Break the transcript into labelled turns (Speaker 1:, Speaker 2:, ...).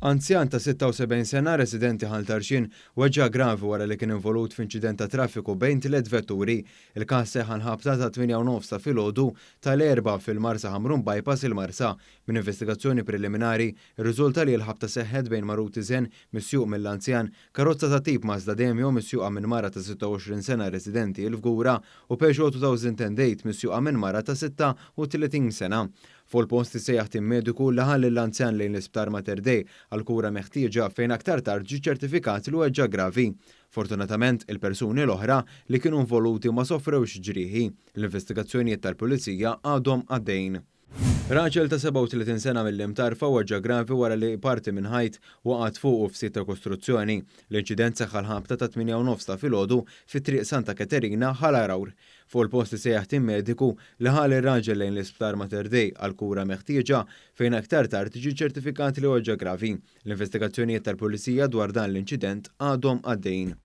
Speaker 1: Anzjan ta' 76 sena residenti Ħal Tarxien weġġa' gravi wara li kien involut f'inċident ta' traffiku bejn tliet vetturi. Il-każ seħħ għall-ħabta ta' 8:30 ta' filgħodu tal-Erbgħa fil-Marsa Ħamrun Bypass il-Marsa. Minn investigazzjoni preliminari, irriżulta li l-ħabta seħħet bejn Maruti Zen misjuq mill-anzjan, karozza ta' tip Mazda Demio misjuqa minn mara ta' 26 sena residenti il-Fgura u Peugeot 2008 misjuqa minn mara ta' 36 sena. Fuq il-post issejjaħ tim mediku li ħa lill-anzjan lejn l-Isptar Mater Dei għall-kura meħtieġa fejn aktar tard ġie ċċertifikat li weġġa' gravi. Fortunatament, il-persuni l-oħra li kienu involuti ma sofrewx ġrieħi. L-investigazzjonijiet tal-Pulizija għadhom għaddejjin. Raġel ta' 37 sena mill-Imtarfa weġġa' gravi wara li parti minn ħajt waqgħet fuqu f'sit ta' kostruzzjoni. L-inċident seħħ għall-ħabta ta' 8:30 ta' filgħodu fi Triq Santa Katerina, Ħal Għargħur. Fuq il-post isejjaħ tim mediku li ħa lir-raġel lejn l-Isptar Mater Dei għall-kura meħtieġa fejn aktar tard ġie ċċertifikat li weġġa' gravi. L-investigazzjonijiet tal-Pulizija dwar dan l-inċident għadhom għaddejjin.